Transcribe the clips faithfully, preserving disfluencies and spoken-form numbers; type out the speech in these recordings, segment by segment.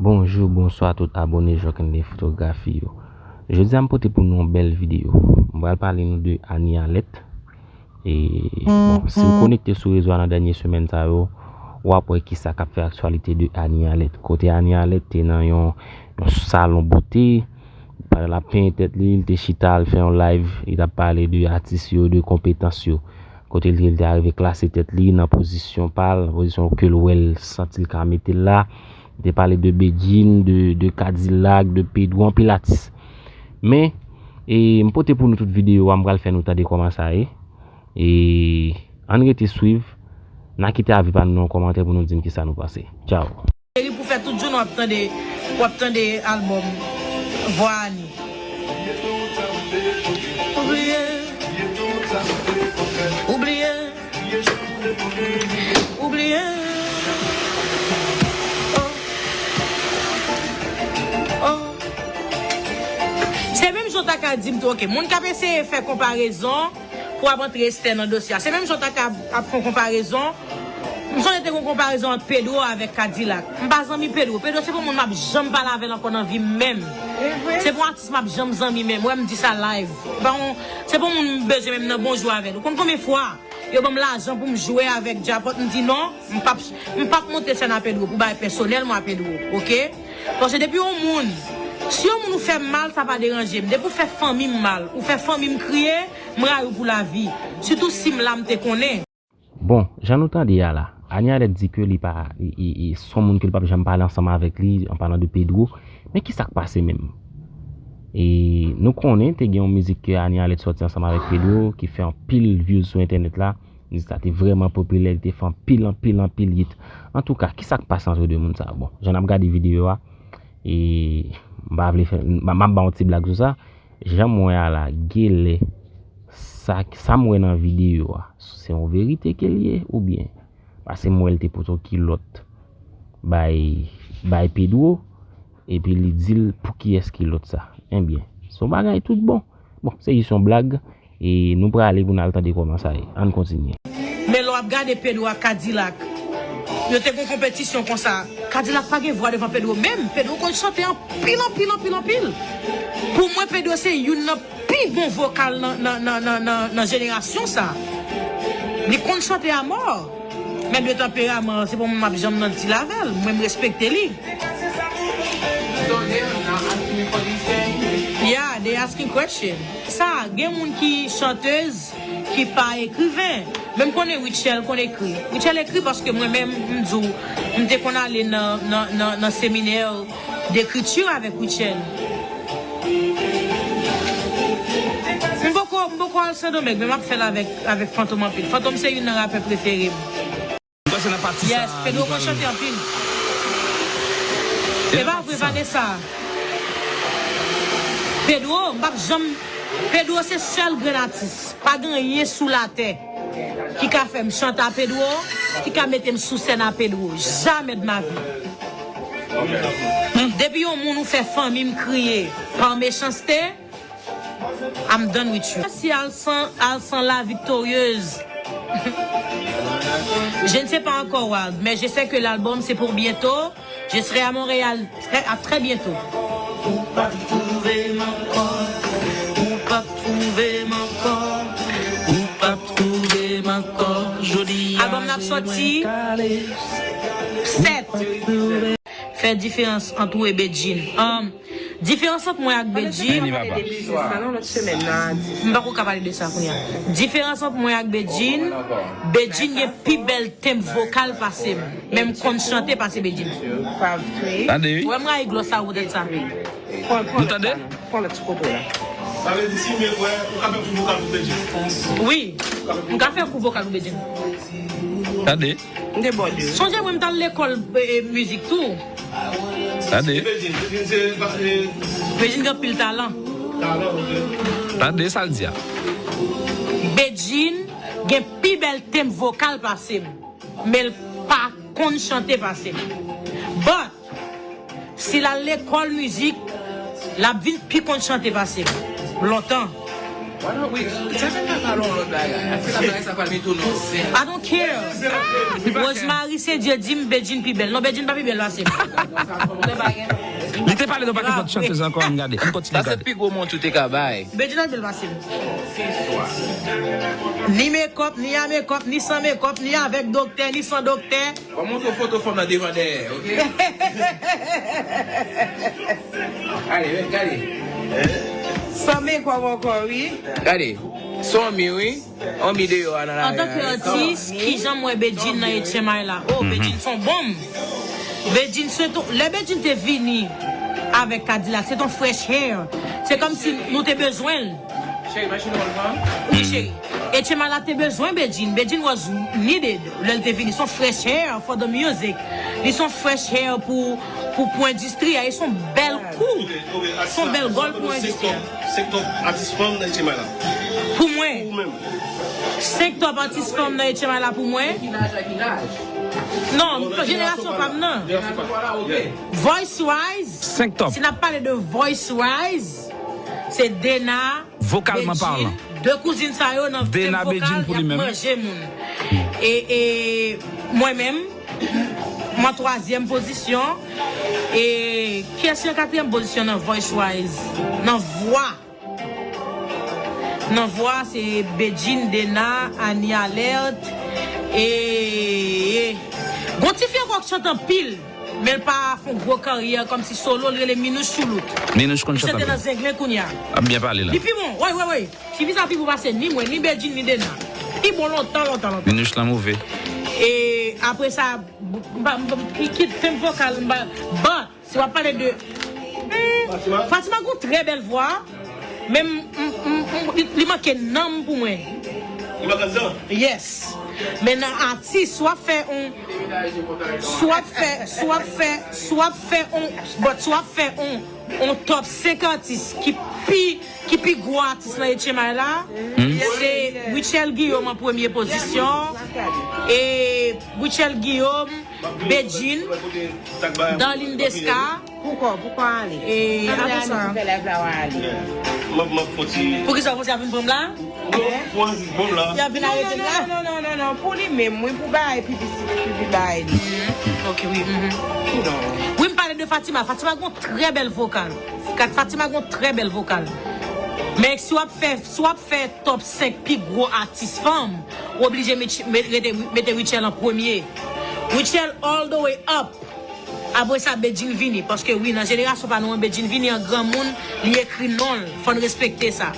Bonjou, bonswa tout abòne Jockenley Fotografi yo. Jodi a m pote pou nou yon bèl videyo. M pral pale nou de Anie Alerte. E, bon, si w konekte sou rezo a nan dènye semèn sa yo, w ap wè kisa k ap fè aktyalite de Anie Alerte. Kote Anie Alerte te nan yon, yon salon bote, pandan l ap penyen tèt li, li te chita, l fè yon live, li t ap pale de atis yo, de konpetans yo. Kote li, li te arive klase tèt li nan pozisyon pa l, pozisyon ke l wè l santi l ka mete l la. Li te pale de Bedjine, de, de Kadilak, de Pedro, anpil atis. Men, e, m pote pou nou tout videyo a, m pral fè nou tande kòman sa ye. E, ann rete swiv, n a kite avi pa nou nan yon kòmantè pou nou di m kisa nou panse. Tchao. Cheri, pou fè tout jounen w ap tande, w ap tande albòm vwa Anie. Ou bliye. Ou bliye. Ou bliye. Oh. Oh. Se menm jan w ta ka di m tou, ok. Moun k ap eseye fè konparezon, pou ap antre Esther nan dosye a. Se menm jan w ta ka ap fè yon konparezon. M sonje te gen yon konparezon ant Pedro avèk Kadilak. M pa zanmi Pedro. Pedro se pa yon moun m ap janm pale avè l ankò nan vi m menm. Se pa yon atis m ap janm zanmi menm. Wè m di sa live. Se pa yon, se pa yon moun m bezwen menm nan bonjou avè l. Ou konn konbyen fwa yo ban m lajan pou m jwe avèk Djapòt, m di non, m p ap, m p ap monte sèn a Pedro pou bagay pèsonèl mwen a Pedro, ok? Paske depi yon moun, si yon moun ou fè m mal, sa pa deranje m. Depi ou fè fanmi m mal, ou fè fanmi m kriye, m rayi w pou lavi. Sitou si m la, m te konnen. Bon, jan nou tande a la, Anie Alerte di ke li pa, li, li, li, se yon moun ke li p ap janm pale ansanm avèk li, an palan de Pedro. Men kisa k pase menm? E nou konnen te gen yon mizik ke Anie Alerte sòti ansanm avèk Pedro, ki fè anpil views sou entènèt la. Mizik sa te vrèman popilè, li te fè anpil, anpil, anpil hit. Antouka, kisa k pase antre de moun sa yo? Bon, jan n ap gade videyo a, e m pa vle fè, m, m ap ba yon ti blag sou sa. Jan m wè a la, genlè, sa, sa m wè nan videyo a, se yon verite ke l ye, oubyen? Paske m wè l te pote yon kilòt bay, bay Pedro, epi li di l pou kiyès kilòt sa. Ebyen, se yon bagay tout bon. Bon, se jis yon blag, e nou prale pou n al tande kòman sa ye. Ann kontinye. Men lè w ap gade Pedro ak Kadilak, yo te gen yon konpetisyon konsa. Kadilak pa gen vwa devan Pedro menm. Pedro konn chante anpil, anpil, anpil, anpil. Pou mwen, Pedro se youn nan pi bon vokal nan, nan, nan, nan, nan, nan jenerasyon sa. Li konn chante a mò. Men de tanperaman, se pa yon moun m ap janm nan deal avè l. Mwen, m respekte li. Yeah, they asking question. Sa, gen moun ki chantez, ki pa ekriven. Men m konnen Rutshelle konn ekri. Rutshelle ekri paske mwen menm, m di w, m te konn ale nan, nan, nan, nan seminè dekriti avèk Rutshelle. M poko, m poko al Sendomeng, men m ap fè l avèk, avèk Fantom anpil. Fantom se youn nan rapè prefere m. Yes, Pedro konn chante anpil. E pa vre, Vanessa. Pedro, m p ap janm, Pedro se sèl grenn atis. Pa gen anyen sou latè ki ka fè m chante a Pedro, ki ka mete m sou sèn a Pedro. Jamais de ma vie. Depi yon moun ou fè fanmi m kriye pa mechanste, I'm done with you. Mèsi Alsan, Alsan la victorieuse. Je ne sais pas encore, Wild, mais je sais que l'album c'est pour bientôt. Je serai à Montréal très, à très bientôt. Ou p ap twouve m ankò, ou p ap twouve m ankò, ou p ap twouve m ankò. Jodi a, album n ap sòti sèt. Fè diferans ant ou e Bedjine. Um, diferans ant mwen ak Bedjine. Ann pale de biznis la nan lòt semèn nan, a dis. M pako ka pale de sa kounye a. Diferans ant mwen ak Bedjine, Bedjine gen pi bèl tenb vokal pase m. Men m konn chante pase Bedjine. Tande wi. Wè m rayi glòs sa poutèt sa. Nou tande? Pran lòt ti kote w la. Sa vle di si w vle kwè, ou ka fè kou vokal pou Bedjine? Wi. M ka fè kou vokal pou Bedjine. Tande? M debòde. Sonje mwen m t al lekòl, e, e, mizik tou. Tande? Bedjine, Bedjine se pa, e, Bedjine gen anpil talan. Talan, ok. Tande sa l di a. Bedjine gen pi bèl tenb vokal pase m, men l pa konn chante pase m. But, si l al lekòl mizik, l ap vin pi konn chante pase m. Lontan. Wala, wi, sa fè m pa pale yon lòt bagay. Apre la bagay sa pral mete w nan zen. I don't care. Rosemary Saint-Dieu di m Bedjine pi bèl. Non, Bedjine pa pi bèl pase m. Li te pale de yon pakèt lòt chantèz ankò, ann gade. Ann kontinye gade. Sa se pi gwo mont ou te ka bay. Bedjine pi bèl pase m. Ni mekòp, ni a mekòp, ni san mekòp, ni avèk doktè, ni san doktè. Mwen montre w foto fanm nan devan dèyè, oke? Gade, gade. San mekòp ankò, wi. Gade. Se yon mi, wi. Yon mi deyò a nan lari. Antanke atis, kijan m wè Bedjine nan Etchenmay la? Oh, Bedjine se yon bonm. Bedjine se yon, lè Bedjine te vini avèk Kadilak, se t on fresh hair. Se kòmsi nou te bezwen l. Wi, cheri. Etchenmay la te bezwen Bedjine. Bedjine was needed lè l te vini. Se yon fresh hair for the music. Li se yon fresh hair pou, pou, pou endistri a. E se yon bèl kou. Se yon bèl gòl pou endistri a. Senk top atis fanm nan Etchenmay la. Pou mwen. Ou menm. Senk top atis fanm nan Etchenmay la pou mwen. Non, jenerasyon pa m nan. Voice wise. Senk top. Si n ap pale de voice wise, se Dena. Vokalman palan. De kouzin sa yo nan fèm vokal y ap manje moun. E, e mwen menm, mwen twazyèm pozisyon. E kiyès ki an katriyèm pozisyon nan voice wise? Nan vwa. Nan vwa se Bedjine, Dena, Annie Alerte. E, e gon ti fi ankò k chante anpil. Men l pa fè yon gwo karyè kòmsi solo, l rele Minouche Chouloute. Minouche konn chante anpil. Li chante nan Zenglen kounya. Ap byen pale la. Li pi bon, wi, wi, wi. Ti fi sa pi bon pase ni mwen, ni Bedjine, ni Dena. Pi bon lontan, lontan, lontan. Minouche lan move. E apre sa, m pa, m pa, ki, ki fèm vokal, m pa, but, si w ap pale de, hmm, Fatima gon trè bèl vwa, men m, m, m, m, li, li manke nanm pou mwen. Li manke anndan? Yes. Men nan atis, si w ap fè on, si w ap fè, si w ap fè, si w ap fè on, but si w ap fè on, on top senk atis ki pi, ki pi gwo atis nan Etchenmay la, se Rutshelle Guillaume an premye pozisyon, e Rutshelle Guillaume, Bedjine, Darline Desca. Poukò, poukò ale? E apre sa. Fè live la w a ale. M ap, m ap fon ti. Poukisa w fon ti ap vin pran m la? Non, pou anvi bon la. Y ap vin arete m la? Non, non, non, non, non, non. Pou li menm, wi, pou bagay piblisite, pou bagay li. Ok, wi. Mhm. Non. Wi, m pale de Fatima. Fatima gon trè bèl vokal. Kat Fatima gon trè bèl vokal. Men si w ap fè, si w ap fè top senk pi gwo atis fanm, ou oblije met, met, rete, mete Rutshelle an premye. Rutshelle all the way up. Apre sa, Bedjine vini. Paske wi, nan jenerasyon pa nou an, Bedjine vini an granmoun, li ekri non l. Fò n respekte sa.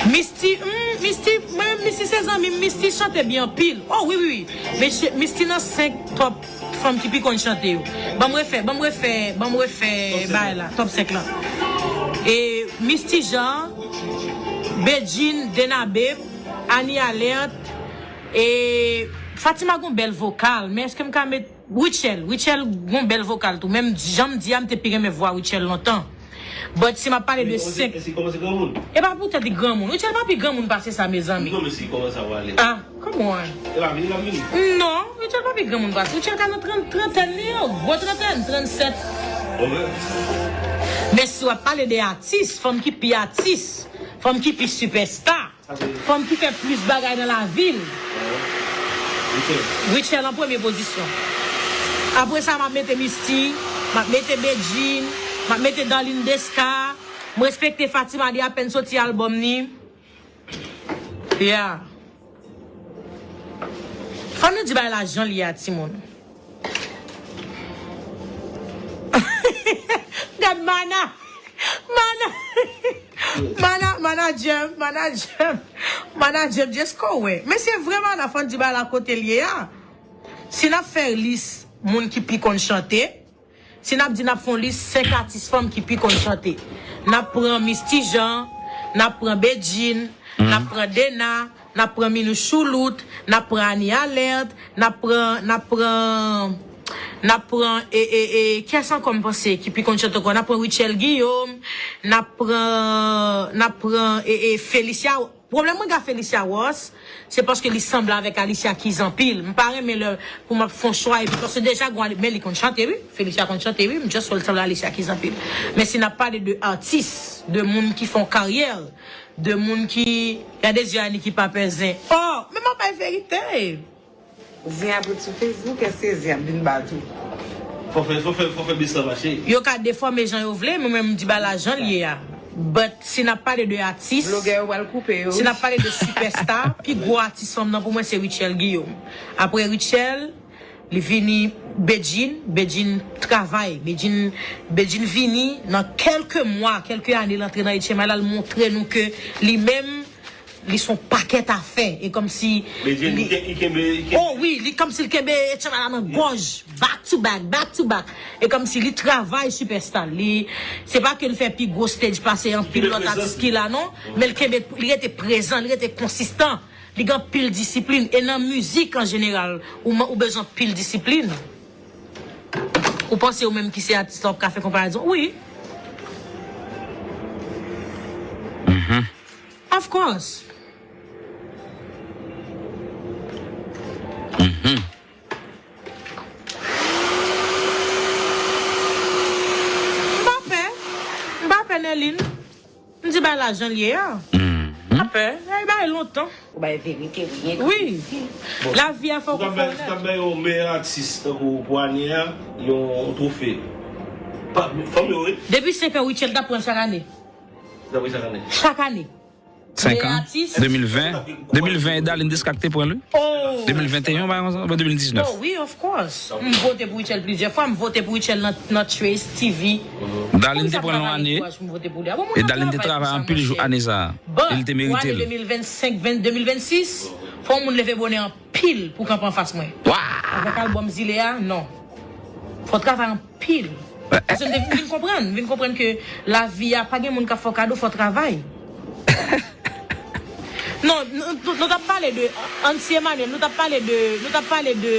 Misty, hmm, Misty, mwen, Misty se zanmi m, Misty chante byen anpil. Oh, wi, wi, wi. Mesye, Misty nan senk top fanm ki pi konn chante yo. Ban m refè, ban m refè, ban m refè bagay la, top senk lan. E Misty Jean, Bedjine, Dena Babe, Annie Alerte, e Fatima gon bèl vokal, men èske m ka met Rutshelle, Rutshelle gon bèl vokal tou. Menm jan m di a, m te pi renmen vwa Rutshelle lontan. But si m ap pale de senk. Eske li kòmanse granmoun? E pa poutèt li granmoun. Rutshelle pa pi granmoun pase sa, mezanmi. Non, men si li kòmanse a pale. Ah, come on. E la vini, la vini. Non, Rutshelle pa pi granmoun pase. Rutshelle ka nan trant, trantèn li yo. Gwo trantèn, trannsèt. Ok. Men si w ap pale de atis, fanm ki pi atis, fanm ki pi sipèsta. Fanm ki fè plis bagay nan lavi l. Rutshelle an premye pozisyon. Apre sa, m ap mete Misty, m ap mete Bedjine, m ap mete Darline Desca. M respekte Fatima, li apèn soti albòm ni. Yeah. Fò nou di bagay la jan l ye a, timoun. Gad Mana! Mana! Mana, manadjè m, manadjè m, manadjè m, just ko wè. Men se vre, Mana, fò n di bagay la kote l ye a. Si n ap fè lis moun ki pi konn chante, si n ap di n ap fè yon lis senk atis fanm ki pi konn chante, n ap pran Misty Jean, n ap pran Bedjine, n ap pran Dena, n ap pran Minouche Chouloute, n ap pran Annie Alerte, n ap pran, n ap pran, n ap pran, e, e, e, kiyès ankò m panse ki pi konn chante ankò? N ap pran Rutshelle Guillaume, n ap pran, n ap pran, e, e, Felicia, Pwoblèm mwen gen ak Felicia Ross, se paske li sanble avèk Alicia Keys anpil. M pa renmen lè pou m ap fè yon chwa epi paske deja gwa men li konn chante wi. Felicia konn chante wi, m just wè l sanble Alicia Keys anpil. Men si n ap pale de atis, de moun ki fè yon karyè, de moun ki, gade zye Annie ki pa pè zen. Oh, men m ap bay verite. Zen ap ret sou Facebook, èske zen ap vin ba tou? Fò fè fò fè fò fè biznis la mache. Yo ka defòme jan yo vle, mwen menm m di bagay la jan l ye a. But si n ap pale de atis, Blogè yo pral koupe yo. si n ap pale de sipèsta, pi gwo atis fanm nan pou mwen se Rutshelle Guillaume. Apre Rutshelle, li vini Bedjine, Bedjine travay, Bedjine Bedjine vini nan kèlke mwa, kèlke ane l antre nan H M I la, l montre nou ke li menm li se yon pakèt afè. E kòmsi Bedjine li li ke- li kenbe li kenbe Oh wi, li kòmsi l kenbe H M I la nan gòj. Back to back, back to back. E kòmsi li travay sipèsta. Li se pa ke l fè pi gwo stage pase anpil lòt atis ki la non, men l kenbe li rete prezan, li rete konsistan. Li gen anpil disiplin. E nan mizik an jeneral, ou man- ou bezwen anpil disiplin. Ou panse ou menm ki se atis la, ou ka fè konparezon? Wi. Of course. M pa pè. M pa pè, Nerline. M di bagay la jan l ye a. M pa pè. Bagay bagay lontan. Ou bay verite, rien Wi. Lavi a fè w Ou ka bay ou ka konprann. Bay yon meyè atis tankou pou ane a, yon twofe. Pa fanm yo wi. Depi senk an, Rutshelle t ap pran chak ane. Daprè chak ane. Chak ane. Senk Meyè an. atis. De mil ven. De mil ven e Darline Descarte pran li. Oh. De mil venteyen, pa konsa, de mil diznèf. Oh wi, of course. M vote pou Rutshelle plizyè fwa. M vote pou Rutshelle nan, nan Trace T V. Darline te pran l yon ane. M vote pou li. Ah, bon, E Darline te travay anpil jou ane sa a. E li te merite l. De mil vennsenk, ven, de mil vennsis, fò yon moun leve bonè anpil pou kanpe anfas mwen. Avèk albòm Zile a, non. Fò travay anpil. Paske m te vin konprann, m vin konprann ke lavi a pa gen moun k ap fè w kado, fò travay. Non, nou, nou, nou t ap pale de Ancy Emmanuel, nou t ap pale de, nou t ap pale de,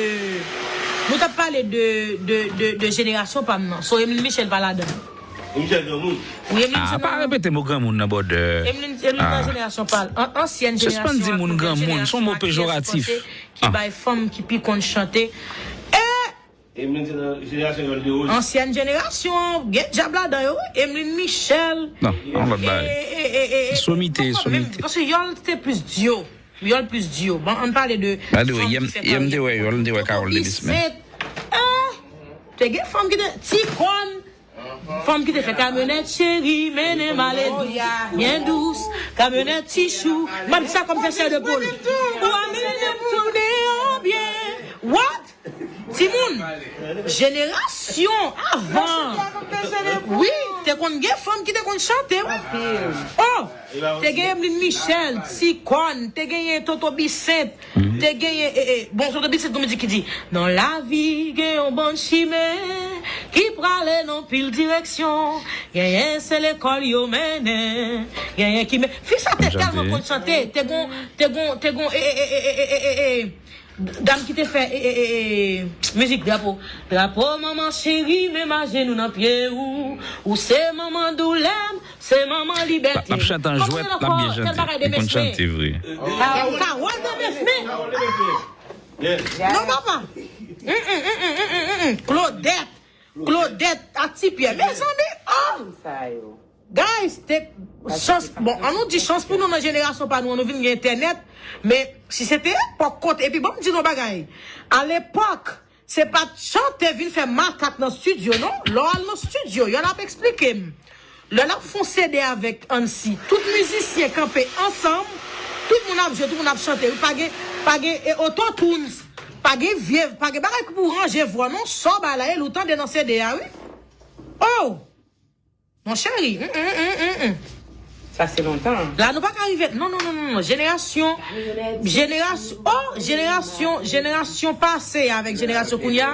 nou t ap pale de, de, de, de jenerasyon pa m nan. So, Emeline Michel pa ladan. Michel granmoun. Wi, Emeline Ah, se pa nan, repete mo granmoun nan brother. Emeline, Emeline nan jenerasyon pa l. An, ansyèn jenerasyon. Sispann di moun granmoun, se yon mo pejoratif. Ki bay fanm ki pi konn chante. E Emeline se nan jenerasyon Yòl de Wòch. Ansyèn jenerasyon, gen djab ladan yo, wi. Emeline Michel. Non, an lòt E, bagay. e, e, e, e, Somite, papa, somite. Menm, paske Yòl te plis dyo. Yòl plis dyo. Bon, ann pale de. By the way, yè m te wè Yòl, m te wè Carole Delisme. Te gen fanm ki te. Ti kòn. Fanm ki te fè kamyonèt cheri, mennen m ale dous. Byen dous. Kamyonèt ti chou. M ap di sa kòm fè chè de poul. Ou a mennen m tounen an byen. What? Timoun, jenerasyon avan. Wi, te konn gen fanm ki te konn chante, wi. Oh, te gen Emeline Michel, Ti Kòn, te genyen Toto Bisent, te genyen, e, e, bon, Toto Bisent, gon mizik ki di, nan lavi, gen yon bann chimen ki prale nan pil direksyon. Genyen se lekòl yo mennen, genyen ki men. Fi sa te tèlman konn chante, te gon, te gon, te gon, e, e, e, e, e, e, e, e, Dam ki te fè e, e, e, e, mizik drapo. Drapo manman cheri, menm ajenou nan pye ou. Ou se manman doulè m, se manman libète m. L ap chante an jwèt, l ap byen chante. Li konn chante vre. Carole Demesmin. Non, papa. Mm, mm, mm, mm, mm, mm, mm. Claudette. Claudette ak Ti Pyè. Mezanmi, oh! Sa yo. Guys, te chans, bon, an nou di chans pou nou nan jenerasyon pa nou an, nou vin gen entènèt, men si se te epòk kote, epi bon, m di nou bagay, alepòk, se pa t chante vin fè makak nan estidyo, non, lè w al nan estidyo, Yòl ap eksplike m, lè l ap fè yon C D avèk Ancy, tout mizisyen kanpe ansanm, tout moun ap jwe, tout moun ap chante, wi, pa gen, pa gen e, autotunes, pa gen vye, pa gen bagay ki pou ranje vwa, non, sa w bay la, e l ou tande nan C D a, wi. Oh! Mon chéri, mm, mm, mm, mm, mm. Sa se lontan. La nou pa ka rive. Non, non, non, non, non. Jenerasyon, jenerasyon, oh, jenerasyon, jenerasyon pase avèk jenerasyon kounye a.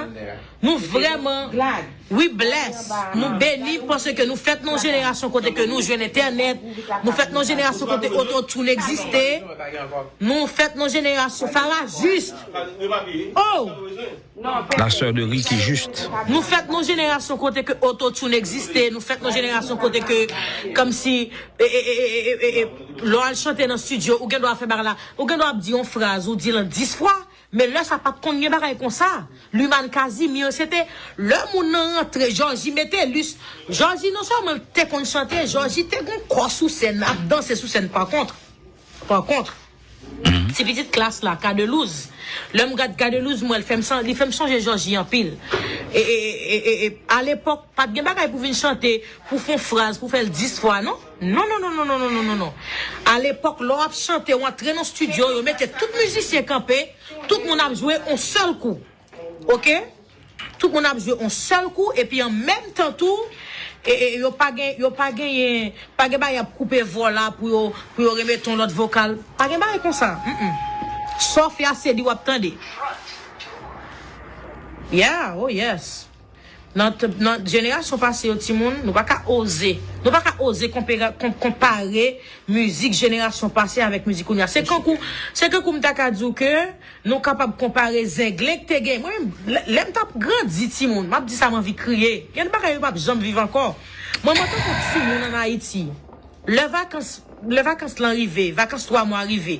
Nou vrèman, we bless. Nou beni paske nou fèt nan jenerasyon kote ke nou jwenn entènèt. Nou fèt nan jenerasyon kote autotune egziste. Nou fèt nan jenerasyon Farah Juste. Oh! La sœur de Ricky Juste. Nou fèt nan jenerasyon kote ke autotune egziste. Nou fèt nan jenerasyon kote ke, kòmsi, e, e, e, e, e, e, lè w al chante nan studio, ou gen dwa fè bagay la, ou gen dwa ap di yon fraz, ou di l an dis fwa. Men lè sa pa t konn gen bagay konsa. Luman Casimir, se te lè moun nan rantre, Jòji Metellus. Jòji non sèlman l te konn chante, Jòji te gon kò sou sèn, ap danse sou sèn. Pa kont, pa kont, ti pitit klas la, Cadelouse. Lè m gad Cadelouse, mwen, l fè m san- li fè m sonje Jòji anpil. E, e, e, e, e, e, alepòk, pa t gen bagay pou vin chante, pou fè yon fraz, pou fè l dis fwa, non. Non, non, non, non, non, non, non, non, non. Alepòk, lè w ap chante, w antre nan studio, yo mete tout mizisyen kanpe, tout moun ap jwe yon sèl kou. Oke? Tout moun ap jwe yon sèl kou, epi an menm tan tou, e, e, yo pa gen, yo pa genyen, pa gen bagay ap koupe vwa la pou yo, pou yo remete yon lòt vokal. Pa gen bagay konsa. Mm-mm. Sa w fè a se li w ap tande. Yeah, oh yes. Nan, t- nan jenerasyon pase yo, timoun, nou pa ka oze. Nou pa ka oze konpere- kon- konpare mizik jenerasyon pase avèk mizik kounye a. Se kankou, se kankou m ta ka di w ke nou kapab konpare zenglen k te gen. Mwen, lè lè m t ap grandi, timoun, m ap di sa, m anvi kriye. Gen de bagay yo p ap janm viv ankò. Mwen, mwen tankou timoun ann Ayiti. Lè vakans, lè vakans lan rive, vakans twa mwa rive,